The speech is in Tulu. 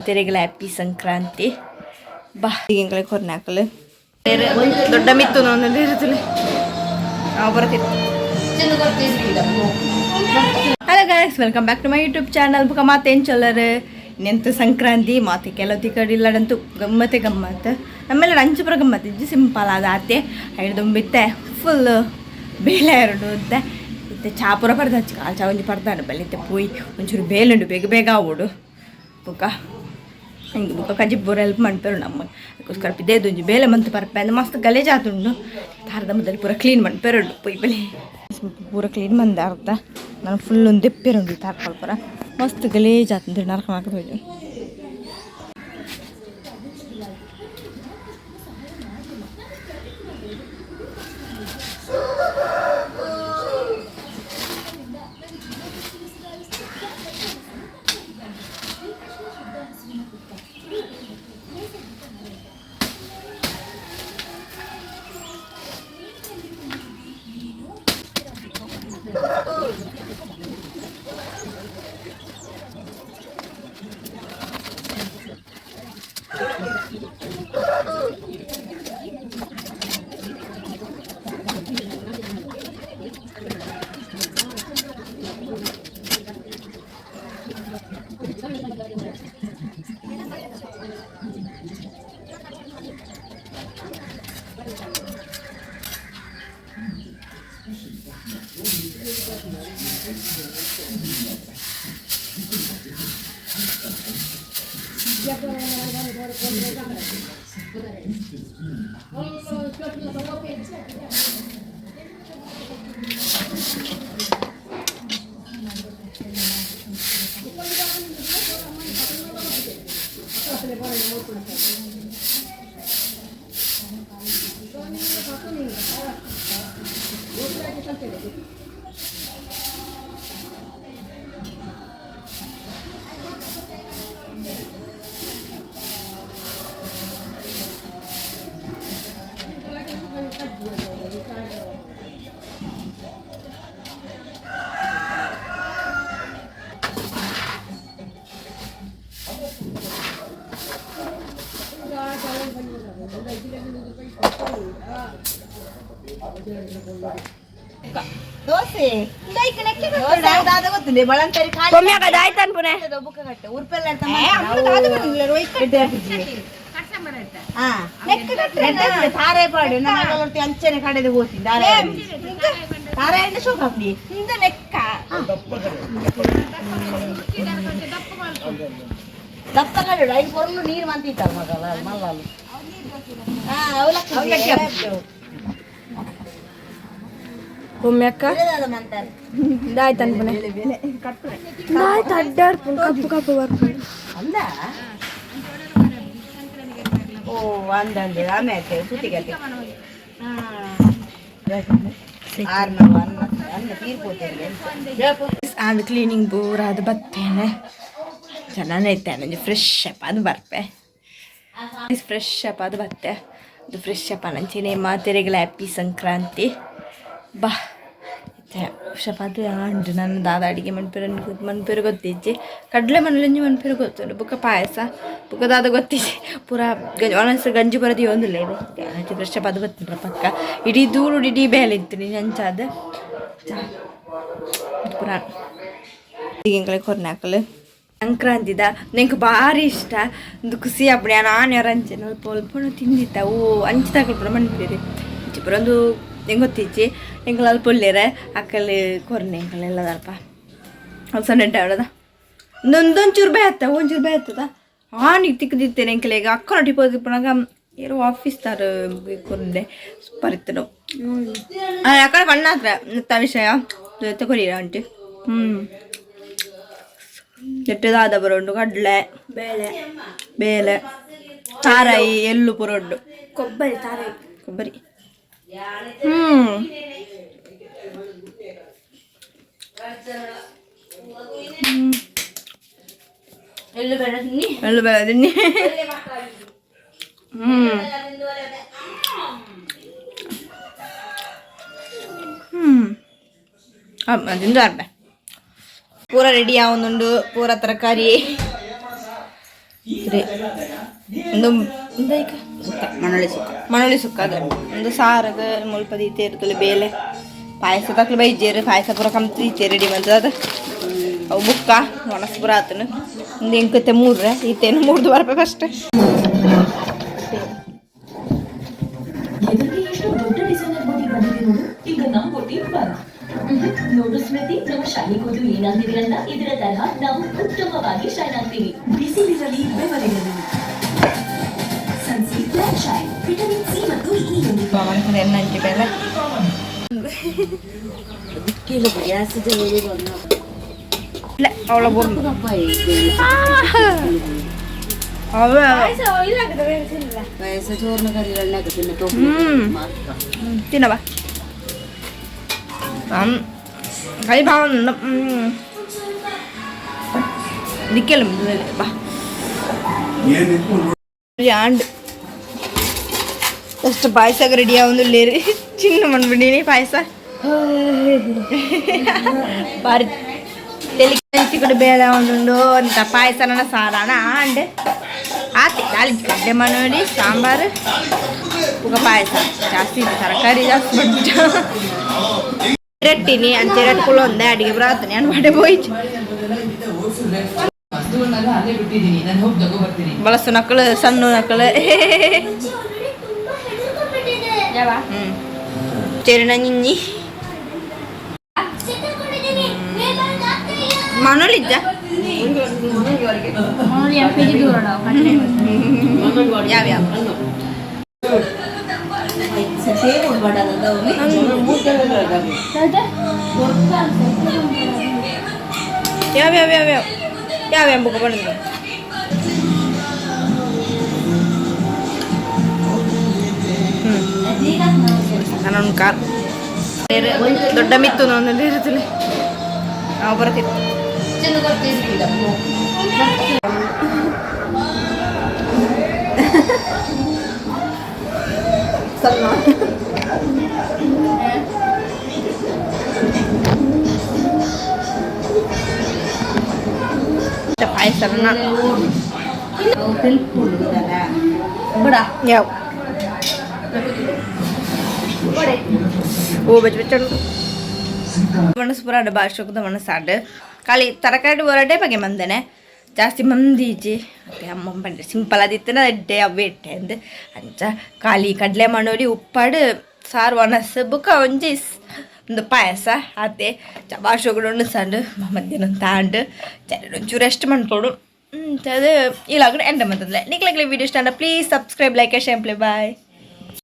ತೆರೆಗಳ ಹ್ಯಾಪಿ ಸಂಕ್ರಾಂತಿ. ಬಾ, ಎಂಗ್ಲೆ ಕೊರ್ನಾಕಲು ದೊಡ್ಡ ಮಿತ್ತು ಇರುತ್ತಿಲ್ಲ. ನಾವು ಬರ್ತೀವಿ. Hello guys, welcome back to my YouTube channel. ಬುಕ್ಕ ಮಾತೇನು ಚೊಲ್ಲರು ನೆಂತು ಸಂಕ್ರಾಂತಿ ಮಾತೆ ಕೆಲವು ತಿಕ್ಕಡಿಲ್ಲಡಂತೂ ಗಮ್ಮತ್ತೆ ಗಮ್ಮತ್ತು. ನಮ್ಮೆಲ್ಲ ಅಂಚುಪುರ ಗಮ್ಮತ್ತು ಇಜ್ಜಿ, ಸಿಂಪಲ್ ಆದ ಆತೆ. ಐದು ಬಿತ್ತೆ ಫುಲ್ ಬೇಲೆ ಎರಡು ಇತ್ತೆ ಇತ್ತೆ ಚಾಪುರ ಪರ್ದ ಹಚ್ಚಿ ಕಾಲು ಚಾ ಒಂಜಿ ಪರ್ದಾಂಡು ಬಲ್ಲಿ. ಇತ್ತೆ ಪೋಯಿ ಒಂಚೂರು ಬೇಲುಂಡು, ಬೇಗ ಬೇಗ ಆವೋಡು. ಬುಕ್ಕ ಹಿಂಗೆ ಬುಕ್ಕ ಕಜಿಬ್ಬರು ಹೆಲ್ಪ್ ಮಾಡ್ಪೇರು ನಮ್ಮ. ಅದಕ್ಕೋಸ್ಕರ ಪಿದೇದೊಂಜಿ ಬೇಲೆ ಮಂತ್ ಪರ್ಪೆ ಅಂದ್ರೆ ಮಸ್ತ್ ಗಲೇಜಾತುಂಡು. ಅರ್ಧ ಮೊದಲು ಪೂರ ಕ್ಲೀನ್ ಮನ್ಪೆರುಂಡು. ಪೊಯ್ ಬಲೆ, ಪೂರ ಕ್ಲೀನ್ ಮಂದೆ ಅರ್ಧ. ನಾನು ಫುಲ್ ಒಂದು ದೆಪ್ಪೆರುಂಡು. ತಾರ್ಪಲ್ ಪೂರ ಮಸ್ತ್ ಗಲೇಜಾತುಂಡು, ನರಕ ಹಾಕೋದು. ದೋಸೆ ತಾರೆ ಪಾಡು ಅಂಚನೆ ಕಡೆದು ಹೋತಿ ತಾರೆ ಶೋಕ್ ಹಾಕ್ಲಿ. ಲೆಕ್ಕ. ದಪ್ಪ ಕಡೆ ಐದು ಪೊರ್ಲು ನೀರು ಮಂತಿತ್ತಲ್ಲ ಮಗಲ ಮಲ್ಲಲು. ಹಾ, ಅವಲಕ್ಕಿ. ಒಮ್ಮೆ ಅಕ್ಕ ದಾಯ್ತು ಅನ್ಪುನೆ, ದಾಯ್ತು ಅಡ್ಡಾಡ್ಪುಂಡು, ಕಪ್ಪು ಕಪ್ಪು ಬರ್ಪುಂಡು. ಅಂದ ಓ ಅಂದಂದು ಆಮೇಲೆ ಸುತ್ತಿಗತ್ತೆ ಆರ್ನವು ಅನ್ನ ಅನ್ನ ತೀರ್ಪೋತೇನೆ. ಅದು ಕ್ಲೀನಿಂಗ್ ಪೂರ ಅದು ಬತ್ತೇನೆ. ಚೆನ್ನಾಗಿ ಐತೆ. ಒಂಜಿ ಫ್ರೆಶ್ ಅಪ್ ಅದು ಬರ್ಪೆ. ಫ್ರೆಶ್ ಅಪ್ ಅದು ಬತ್ತೆ. ಅದು ಫ್ರೆಶ್ ಅಪ್ ಅಂಚೆನೆ ಮಾತೆರೆಗಳ ಹ್ಯಾಪಿ ಸಂಕ್ರಾಂತಿ. ಬಾ, ಅದು ಆಂಡ್ ನನ್ನ ದಾದ ಅಡಿಗೆ ಮನ್ಪೆರು ಮನ್ಪೆರು ಗೊತ್ತಿಜ್ಜಿ. ಕಡಲೆ ಮನಲಂಜಿ ಮನ್ಪೆರು ಗೊತ್ತುಂಡು. ಬುಕ್ಕ ಪಾಯಸ ಬುಕ್ಕ ದಾದ ಗೊತ್ತಿಜ್ಜಿ. ಪೂರ ಗಂಜಿ ಒಣಸ ಗಂಜಿ ಪೂರ ದೀವೊಂದುಲ್ಲೆ. ಫ್ರೆಶ್ ಅಪ್ ಅದು ಬತ್ತುಂಡ್ರ ಪಕ್ಕ. ಇಡೀ ದೂರು ಇಡೀ ಬೇಲೆ ಇತ್ತು ಅಂಚಾದ ಪೂರ ಎಂಕಲೆ ಕೊರ್ನಾಕಲು. ಸಂಕ್ರಾಂತಿದ ನೆಂಕ್ ಭಾರಿ ಇಷ್ಟ. ಒಂದು ಖುಷಿ ಆಪುಂಡು. ನಾನು ಅಂಚೆನೆ ಅಲ್ಪ ಅಲ್ಪ ತಿಂದಿತ್ತ. ಓ ಅಂಚೆ ಪೂರ ಮನ್ಪೇರು ಅಂಚೆ ಪೂರ ಒಂದು ಎಂಗ್ ಗೊತ್ತಿಜ್ಜಿ. ಎಂಕಲ್ ಅಲ್ಪ ಉಲ್ಲೆರ್ ಅಕ್ಕಲ್ ಕೊರ್ನೆ ಎಂಕಲ್ ಅಲ್ಪ ಅಲ್ಪ ಸಣ್ಣ ಅವಳದ. ಒಂದೊಂಚೂರು ಬೇತ, ಒಂಚೂರು ಬೇತದ ಆನಿಗೆ ತಿಕ್ಕದಿತ್ತೇನೆ ಎಂಕಲೆಗ್. ಅಕ್ಕನೊಟ್ಟಿಗೆ ಪೋದಿಪ್ಪುನಗ ಏರೋ ಆಫೀಸ್ ತಾರ ಕೊರ್ನೆ, ಸೂಪರ್ ಇತ್ತು. ಅಕ್ಕಡ ಪಣ್ಣಾತ್ರ ನೆತ್ತ ವಿಷಯ ಕೊರಿಯರ ಆಂಟಿ. ಎಟ್ಟದಾದ ಬರೋಂಡು ಕಡಲೆ ಬೇಳೆ. ಬೇಳೆ, ತಾರಾಯಿ, ಎಳ್ಳು ಪೂರ ಉಂಡು. ಕೊಬ್ಬರಿ, ತಾರಾಯಿ. ಕೊಬ್ಬರಿ. ಎಳ್ಳು ಬೇಡ ತಿನ್ನಿ. ಎಳ್ಳು ಬೇಡ ತಿನ್ನಿ. ಹ್ಮ್ ಅದಿಂದು ಅರ್ಬೆ ಪೂರ ರೆಡಿ ಆವೊಂದುಂಡು. ಪೂರ ತರಕಾರಿ. ತ್ರೀ ಒಂದು ಒಂದು ಮಣಳಿ ಸುಕ್ಕ. ಮಣಳಿ ಸುಕ್ಕ ಅದು ಒಂದು ಸಾರಗ ಮುಲ್ಪ ದೀತೇರ್ತಲೆ ಬೇಲೆ ಪಾಯಸ ತಕ್ಲು ಬೈಜೇರು ಪಾಯಸ ಪೂರ ಕಮ್ತಿ ಈತೆ ರೆಡಿ ಮಂತದ ಅವು ಬುಕ್ಕ ಒಣಸ್ ಪೂರ ಆತನು. ಒಂದು ಎಂಕತ್ತೆ ಮೂರ್ರೆ ಈತೇನು ಮೂರ್ದು ಬರ್ಪೆ ಫಸ್ಟ್. ಎದುರಿಗೆ ಎಷ್ಟು ದೊಡ್ಡ ಡಿಸೈನರ್ ಬೂಟಿ ಬಂದಿದೆ ನೋಡು. ಈಗ ನಮ್ ಬುಟ್ಟಿ ಬಂದ್ ನೋಡು ಸ್ಮೃತಿ, ನಮ್ಮ ಶೈನಿ ಕೂದಲು ಏನಾಗ್ತಿದೆ ಅಂತ. ಇದರ ತರಹ ನಾವು ಉತ್ತಮವಾಗಿ ಶೈನ್ ಆಗ್ತೀವಿ. ಬಿಸಿಲಿರಲಿ, ಬೆವರಿರಲಿ, Sunsilk black shine vitamin C ಮತ್ತು ಇ ಯೊಂದಿಗೆ. ಎಣ್ಣೆ ಬೇಲೆ. ಗ್ಯಾಸ್. ಇಲ್ಲ, ಅವಳ ಬೊಂಬೆ ಅವ. ವಯಸ್ಸು ಚೋರ್ನ ಕರಿಗಳನ್ನ ತಿನ್ನ. ತಿನ್ನವ ಕೈ ಭಾವ ದಿಕ್ಕೆಲ್ಲ ಬಾ. ಆಂಡ್ ಫಸ್ಟ್ ಪಾಯಸಕ್ಕೆ ರೆಡಿ ಆವೊಂದುಲ್ಲೇರು. ಚಿನ್ನ ಮಣ್ಬಿಡೀನಿ ಪಾಯಸ ಬಾರಿ ತೆಲಿಕಡೆ ಬೇಳೆ ಒಂದುಂಡು ಅಂತ ಪಾಯಸನ ಸಾರಾಣ ಆಂಡ್ ಆತಿ ದಾಳಿ ಕಡ್ಲೆ ಮನೋಡಿ ಸಾಂಬಾರು ಉಗ ಪಾಯಸ. ಜಾಸ್ತಿ ಇದೆ ತರಕಾರಿ ಜಾಸ್ತಿ ಬಂದ್ಬಿಟ್ಟು ರೊಟ್ಟಿನಿ ಅಂಚೆ ರೊಟ್ಟಿ ಒಂದೇ ಅಡಿಗೆ ಬರಾತನಿ ಅನ್ ಮಾಡೇ ಹೋಯ್ತು. ಅಲ್ಲೇ ಬಿಟ್ಟಿದ್ದೀನಿ, ನಾನು ಹೋಗಿ ತಗೋ ಬರ್ತೀನಿ. ಬಳಸು ನಕ್ಕಳು ಸಣ್ಣ ನಕ್ಕಳು. ಚೇರಿನ ನಿನ್ನಿ ಮನೋಲಿದ್ದ ಯಾವ ಯಾವ ಯಾವ ಯಾವ ಯಾವ ಯಾವ ಯಾವ ಯಾವ ಬುಕ್ ಬಂದಿದ್ದು. ನಾನೊಂದು ಕಾರ್ ಬೇರೆ ದೊಡ್ಡ ಮಿತ್ತು ಒಂದೊಂದು ಇರುತ್ತಿಲ್ಲ. ನಾವು ಬರತ್ತಿತ್ತು. ಸಣ್ಣ ಪಾಯಸ. ಯಾವ ಓ ಬಚ್ಚ ಬಚ್ಚ ಮನಸ್ಸು ಪುರಾಡ ಭಾಷೆದ ಮನಸ್ಸಾಡು. ಖಾಲಿ ತರಕಾರಿ ಹೊರಡೆ ಬಗ್ಗೆ ಮಂದನೆ ಜಾಸ್ತಿ ಮಂದಿ ಇಜ್ಜಿ. ಅತ್ತೆ ಅಮ್ಮ ಪಂಡೆ ಸಿಂಪಲ್ ಅದಿತ್ತನ ಎಡ್ಡೆ ಅವ್ವೆ ಎಡ್ಡೆ ಅಂದ್ ಅಂಚ ಖಾಲಿ ಕಡಲೆ ಮಾಡೋಡಿ ಉಪ್ಪಾಡು ಸಾರು ಒಣಸು ಬುಕ್ಕ ಒಂಜಿ ಒಂದು ಪಾಯಸ ಆತೆ. ಭಾಷೆಗಳು ಸಂಡು ಮಧ್ಯಾಹ್ನ ತಾಂಡು ಒಂಚೂರು ರೆಸ್ಟ್ ಮನ್ಪೊಡು. ಅದು ಇಲ್ಲಾಗಡೆ ಎಂಡ ಮಂತಂದ್ರೆ ನಿಕ್ಲಗ್ಲಿ ವಿಡಿಯೋ ಇಷ್ಟ. Please subscribe, like, share, play. Bye.